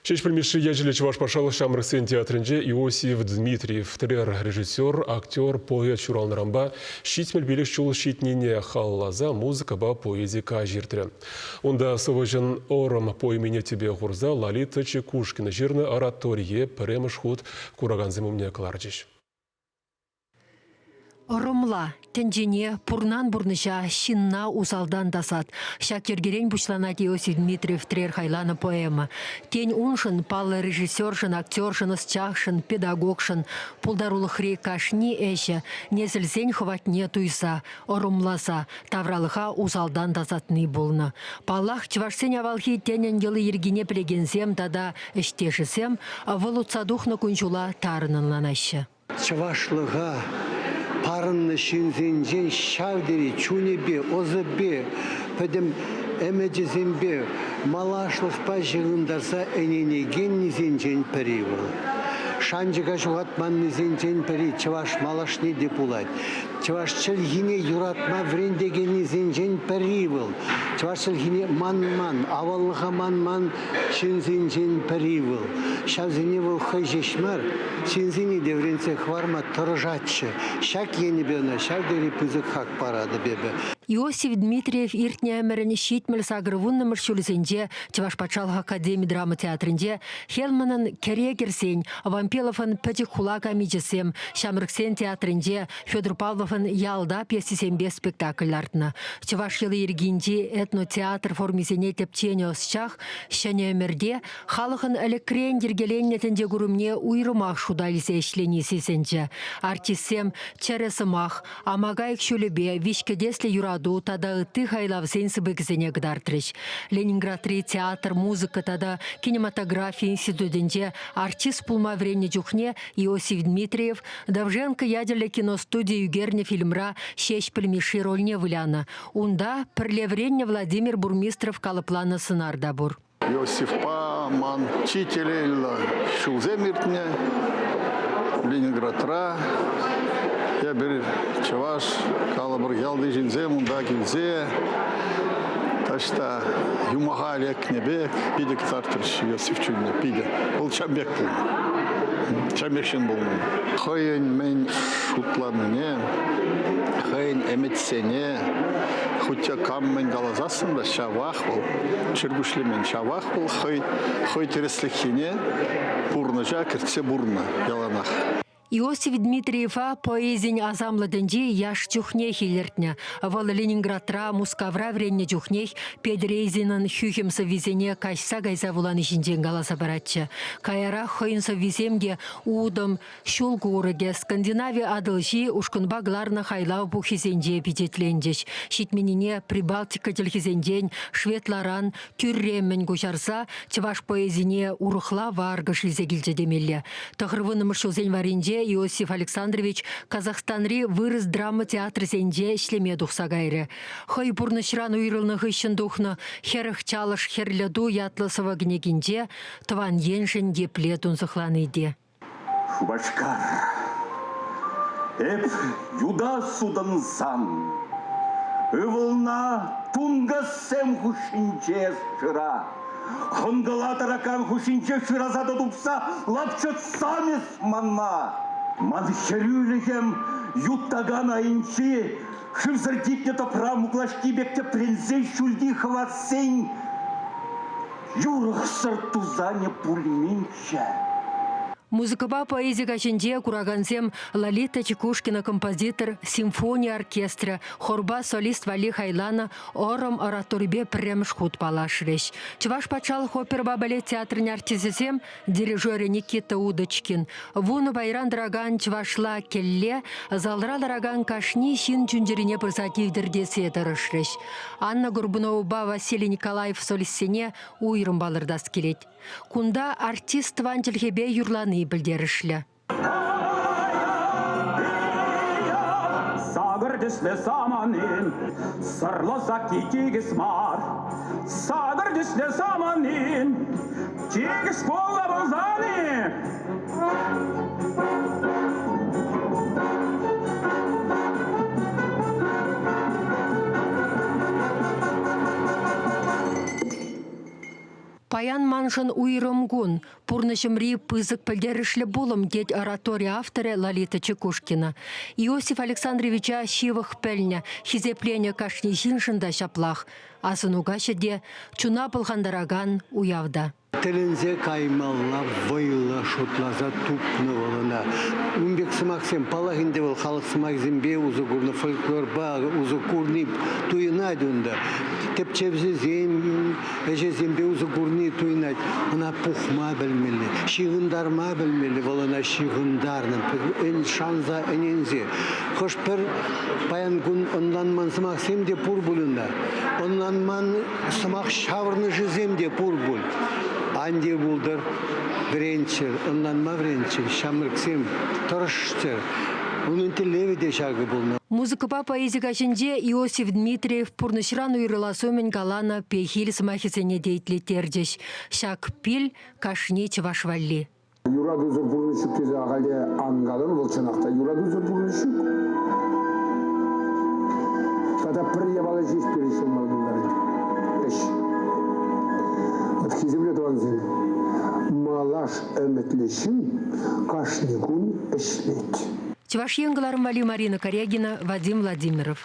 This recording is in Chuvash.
Ҫеҫпӗл Мишши ячӗллӗ Чӑваш патшалӑх ҫамрӑксен театрӗнче Иосиф Дмитриев Трер режиссер, актер, поэт ҫуралнӑранпа 75 ҫул ҫитнине халалласа музыкӑпа поэзи каҫӗ иртрӗ. Унта сӑвӑҫӑн Ӑрӑм поэмине тӗпе хурса Лолита Чекушкина ҫырнӑ ораторие пӗрремӗш хут куракансем умне кӑларчӗҫ. Ӑрӑмла, тӗнчене, пурнан пурнӑҫа, ҫынна усалтан тасат. Ҫак йӗркерен пуҫланать Иосиф Дмитриев Трер хайланӑ поэма. Тен, уншӑн, паллӑ режиссершӑн, актершӑн, ӑсчахшӑн, педагогшӑн пултарулӑхри кашни ӗҫӗ несӗлсен хӑватне туйса, ӑрӑмласа тавралӑха усалтан тасатни пулнӑ. Паллах, чӑвашсен авалхи тӗнӗн йӑли-йӗркине пӗлекенсем тата ӗҫтешӗсем вӑл утса тухнӑ кун-ҫула тарӑн ӑнланаҫҫӗ. Чӑвашлӑха парӑннӑ ҫынсенчен ҫав тери чунӗпе, ӑсӗпе, пӗтӗм ӗмӗчӗсемпе малашлӑхпа ҫыхӑнтарса ӗненекеннисенчен пӗри вӑл. Шанчӑка ҫухатманнисенчен пӗри чӑваш малашне те пулать. Чӑваш чӗлхине юратма вӗрентекеннисенчен пӗри вӑл. Чӑваш чӗлхине манман, аваллӑха манман ҫынсенчен пӗри вӑл. Ҫавсене вӑл хӑй ҫеҫ мар, ҫынсене те вӗрентсе хӑварма тӑрӑшатчӗ. Ҫак енӗпе ӑна ҫав тери пысӑк хак паратӑп эпӗ. Иосиф Дмитриев иртнӗ ӗмӗрӗн 78-вуннӑмӗш ҫулӗсенче Чӑваш патшалӑх академи драма театрӗнче Хелманӑн Кӗре кӗрсен, Вампиловӑн Пӗчӗк хула камичӗсем, Ҫамрӑксен театрӗнче Федор Павловӑн Ялта пьесисемпе спектакль лартнӑ. Чӑваш йӑли-йӗркинчи этнотеатр формисене тӗпченӗ ӑсчах ҫӗнӗ ӗмӗрте халӑхӑн ӗлӗкрен йӗркеленнӗ тӗнчекурӑмне уйрӑмах шута илсе ӗҫлени сисӗнчӗ. Артистсем чӗрӗ сӑмах, Амакайӑк ҫулӗпе виҫкӗтеслӗ юрату тата ытти хайлавсен сыпӑкӗсене кӑтартрӗҫ. Ленинградри театр, музыка тата кинематографи институтӗнче артист пулма вӗреннӗ чухне Иосиф Дмитриев Довженко ячӗллӗ киностуди ӳкернӗ фильмра Ҫеҫпӗл Мишши рольне вылянӑ. Унта пӗрле вӗреннӗ Владимир Бурмистров калӑпланӑ сӑнар та пур. Иосифпа ман чи телейлӗ ҫулсем иртнӗ Ленинградра. Эпир чӑваш, калӑпӑр, ялти ҫынсем унта килсе таҫта юмаха лекнӗ пек питӗ кӑтартрӗҫ Иосиф чунне, питӗ. Вӑл чан пек пулнӑ. Чан пек ҫын пулнӑ. Хӑйӗн мӗн шутланине, хӑйӗн ӗмӗтсене хуть те кам мӗн каласассӑн та ҫавах вӑл чӗркуҫлемен, ҫавах вӑл хӑй хӑй тӗрӗслӗххине пурнӑҫа кӗртсе пурӑннӑ яланах. Иосиф Дмитриева поэзин асамлӑ тӗнчи яш чухнех илӗртнӗ. Вӑл Ленинградра, Мускавра вӗреннӗ чухнех Петӗр Эйзинӑн хӳхӗм сӑввисене каҫса кайса вулани ҫинчен каласа паратчӗ. Каярах хӑйӗн сӑввисем те Утӑм, Ҫул курӑкӗ, Скандинави Атӑлҫи ушкӑнпа кӑларнӑ хайлав пуххисенче пичетленчӗҫ. Ҫитменнине Прибалтика чӗлхисенчен шведларан тӳрремӗн куҫарса чӑваш поэзине урӑхла варкӑш илсе килчӗ темелле. Тӑхӑрвуннӑмӗш ҫулсен варринче Иосиф Александрович Казахстанри вырӑс драма театрӗсенче ӗҫлеме тухса кайрӗ. Хӑй пурнӑҫран уйрӑлнӑ хыҫҫӑн тухнӑ «Хӗрӗх чалӑш хӗрлӗ ту» ятлӑ сӑвӑ кӗнекинче тӑван еншӗн епле тунсӑхлани те. Шупашкар. Эп юта сутӑнсан ывӑлна тункассем хушшинче шыра. Хӑнкӑла тӑракан хушшинче шыраса та тупса лапчӑтсан эс манна. Ман хӗрӳлӗхӗм юттакан айӗнчи шывсӑр типнӗ тӑпра муклашки пек тӗпренсе ҫӳлти хӑватсен юрӑхсӑр тусанӗ пулминччӗ. Музыкӑпа поэзи каҫӗнче куракансем Лолита Чекушкина композитор симфони оркестрӗ хорпа солист валли хайланӑ Ӑрӑм ораторипе пӗрремӗш хут паллашрӗҫ. Чӑваш патшалӑх оперӑпа балет театрӗн артисчӗсем дирижерӗ Никита Удочкин вунӑ пайран тӑракан чӑвашла кӗлле залра ларакан кашни ҫын чун-чӗрине пырса тивтӗр тесе тӑрӑшрӗҫ. Анна Горбуновӑпа Василий Николаев солистсене уйрӑм палӑртас килет. Кунта артист тӑван чӗлхепе юрлани пӗлтерӗшлӗ. Сакӑр тӗслӗ саманин сӑрлӑ сакки тикӗс мар. Сакӑр тӗслӗ саманин тикӗс пулнӑ пулсан-и? Паян маншӑн уйрӑм кун, пурнӑҫӑмри пысӑк пӗлтерӗшлӗ пулӑм, тет оратори авторӗ Лолита Чекушкина. Иосиф Александровича ҫывӑх пӗлнӗ, хисепленӗ кашни ҫыншӑн та ҫаплах. Асӑну каҫӗ те чуна пӑлхантаракан уяв та. Тӗлӗнсе каймалла вӑйлӑ шутласа тупнӑ вӑл ӑна. Ун пек сӑмахсем, паллах ӗнтӗ вӑл халӑх сӑмахӗсемпе усӑ курнӑ, фольклорпа усӑ курни туйӑнать унта. Тӗпчевҫӗсен ӗҫӗсемпе усӑ курни туйӑнать. Ӑна пухма пӗлмелле, ҫыхӑнтарма пӗлмелле. Вӑл ӑна ҫыхӑнтарнӑ, шанса ӗненсе. Хӑш-пӗр паян кун ӑнланман сӑмахсем те пур пуль унта. Ӑнланман сӑмах ҫаврӑнӑшӗсем те пур пуль. Ан те пултӑр, вӗренччӗр, ӑнланма вӗренччӗр, ҫамрӑксем тӑрӑшчӑр. Унӑн тӗллевӗ те ҫакӑ пулнӑ. Музыкӑпа поэзи каҫӗнче Иосиф Дмитриев пурнӑҫран уйрӑлас умӗн каланӑ пехил сӑмахӗсене те итлеттерчӗҫ. Ҫак пил кашни чӑваш валли. Юратусӑр пурнӑҫ ҫук тесе ахаль ан калӑн, вӑл чӑнах та юратусӑр пурнӑҫ ҫук. Тата пӗр япала ҫеҫ пире ҫӑлма пултарать. Ӗҫ. Вот хисеплӗ тӑвансем, малаш ӗмӗтлӗ ҫын кашни кун ӗҫлет. Чӑваш Ен кӑларӑм валли Марина Корягина, Вадим Владимиров.